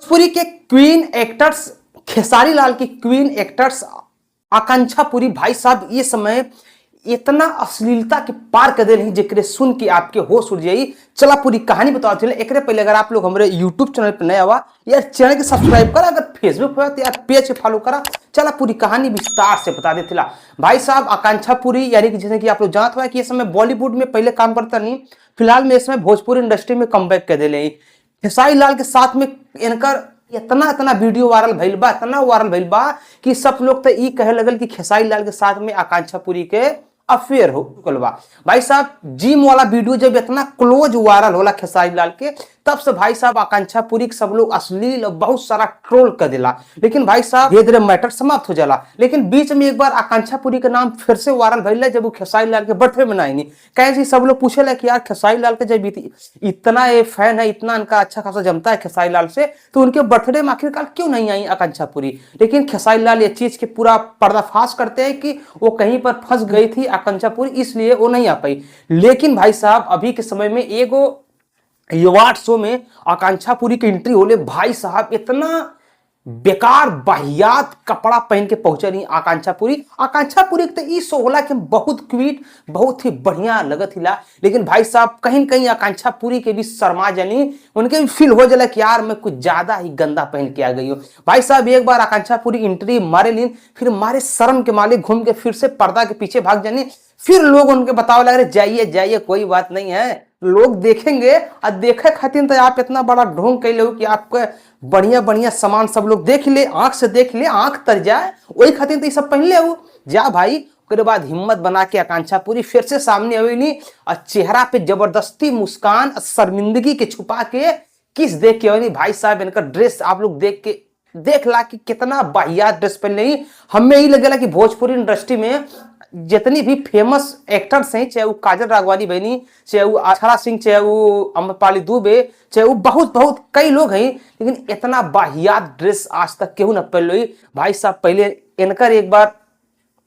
भोजपुरी के queen actors Khesari Lal की queen actors आकांक्षा पुरी भाई साहब ये समय इतना अश्लीलता के पार कर दे जेकरे सुन के आपके होश उड़ जाई। चला पूरी कहानी बताओ चले। एकरे पहले अगर आप लोग हमारे यूट्यूब चैनल पर नया हुआ यार चैनल के सब्सक्राइब करा, अगर फेसबुक पर तो यार पेज के फॉलो करा। चला पूरी कहानी विस्तार से बता देते ला। भाई साहब आकांक्षा पुरी यानी कि जैसे कि आप लोग जानते हो कि ये समय बॉलीवुड में पहले काम करता नहीं, फिलहाल में इस समय भोजपुरी इंडस्ट्री में कम बैक कर दे। खेसारी लाल के साथ में इनकर इतना इतना वीडियो वायरल भइल बा, इतना वायरल भइल बा कि सब लोग तो ई कहे लगल कि खेसारी लाल के साथ में आकांक्षा पुरी के अफेयर हो चुकल बा। भाई साहब जिम वाला वीडियो जब इतना क्लोज वायरल होला खेसारी लाल के, तब से भाई साहब आकांक्षा पुरी के सब लोग अश्लील और बहुत सारा ट्रोल कर दिला। लेकिन भाई साहब धीरे धीरे मैटर समाप्त हो जाला। लेकिन बीच में एक बार आकांक्षा पुरी के नाम फिर से वायरल भइल जब वो खेसारी लाल के बर्थडे मनाई। कहे सब लोग पूछे ला कि यार खेसारी लाल के जब इतना ये फैन है, इतना इनका अच्छा खासा जमता है खेसारी लाल से, तो उनके बर्थडे में आखिरकार क्यों नहीं आई आकांक्षा पुरी। लेकिन खेसारी लाल ये चीज के पूरा पर्दाफाश करते हैं कि वो कहीं पर फंस गई थी आकांक्षा पुरी, इसलिए वो नहीं आ पाई। लेकिन भाई साहब अभी के समय में एगो अवार्ड शो में आकांक्षा पुरी की एंट्री होले, भाई साहब इतना बेकार बाहियात कपड़ा पहन के पहुंचे नहीं आकांक्षा पुरी। आकांक्षा पुरी तो ई शो होला कि बहुत क्वीट बहुत ही बढ़िया लगत हिला। लेकिन भाई साहब कहीं कहीं आकांक्षा पुरी के भी शर्मा जानी, उनके भी फील हो जाला कि यार मैं कुछ ज्यादा ही गंदा पहन के आ गई हूँ। भाई साहब एक बार आकांक्षा पुरी एंट्री मारे लीन, फिर मारे शर्म के मालिक घूम के फिर से पर्दा के पीछे भाग जानी। फिर लोग उनके बतावे लग रहे जाइए जाइए कोई बात नहीं है, लोग देखेंगे। और देखे खातिर तो आप इतना बड़ा ढोंग कैले हो कि आपके बढ़िया बढ़िया सामान सब लोग देख ले, आंख से देख ले, आंख तर जाए, वही खातिर तो ये सब पहन ले हो जा भाई। ओकरे बाद हिम्मत बना के आकांक्षा पुरी फिर से सामने अवेली और चेहरा पे जबरदस्ती मुस्कान और शर्मिंदगी के छुपा के किस देख के अवेली। भाई साहब इनका ड्रेस आप लोग देख के देख ला कि कितना बाहियात ड्रेस पहन ली। हमें यही लगेला कि भोजपुरी इंडस्ट्री में जितनी भी फेमस एक्टर्स हैं, चाहे वो काजल राघवानी बहनी, चाहे वो अक्षरा सिंह, चाहे वो अम्रपाली दुबे, चाहे वो बहुत बहुत कई लोग हैं, लेकिन इतना बाहियात ड्रेस आज तक केहू न पहन। भाई साहब पहले इनकर एक बार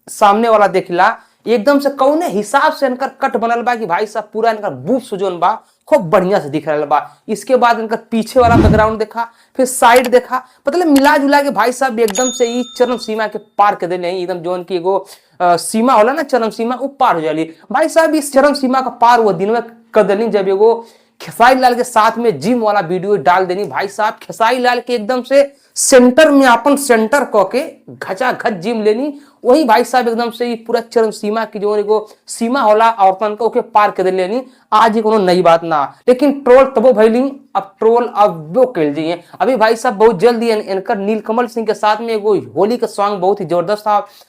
सामने वाला देखला, एकदम से कौने हिसाब से इनकर कट बनल बा कि भाई साहब पूरा इनकर बूब्स जोन बा खूब बढ़िया से दिख रहा बा। इसके बाद इनका पीछे वाला बैकग्राउंड देखा, फिर साइड देखा, मतलब मिला जुला के भाई साहब एकदम से ई चरम सीमा के पार कर देने, एकदम जोन की एगो सीमा होला ना चरम सीमा, वो पार हो जाली। भाई साहब इस चरम सीमा का पार वो दिन में कर देनी जब एगो खेसारी लाल के साथ में जिम वाला वीडियो डाल देनी। भाई साहब खेसारी लाल के एकदम से सेंटर में अपन सेंटर क के घचा घच जिम लेनी, वही भाई साहब एकदम से पूरा चरम सीमा की जो एगो सीमा होला औरतन के ओके पार कर लेनी। आज ही कोनो नई बात ना, लेकिन ट्रोल तबो भइली, अब ट्रोल अब वो कल जाइए। अभी भाई साहब बहुत जल्दी इनकर नीलकमल सिंह के साथ में एगो होली का सॉन्ग बहुत ही जबरदस्त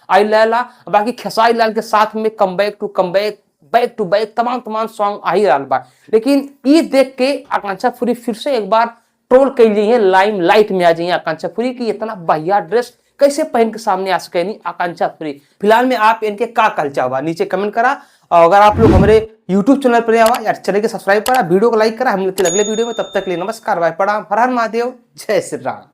आई लाला। बाकी खेसारी लाल के साथ में come back to come back back to back तमाम तमाम सॉन्ग आ ही रहा बा। लेकिन ये देख के आकांक्षा पुरी फिर से एक बार ट्रोल कर ली है, लाइम लाइट में आ जाइए आकांक्षा पुरी की इतना बढ़िया ड्रेस कैसे पहन के सामने आ सके नहीं आकांक्षा पुरी। फिलहाल में आप इनके का कल चाहवा नीचे कमेंट करा। और अगर आप लोग हमारे यूट्यूब चैनल पर आवा यार चैनल के सब्सक्राइब करा, वीडियो को लाइक करा। हम मिलते अगले वीडियो में, तब तक के लिए नमस्कार, बाय, प्रणाम, हर हर महादेव, जय श्री राम।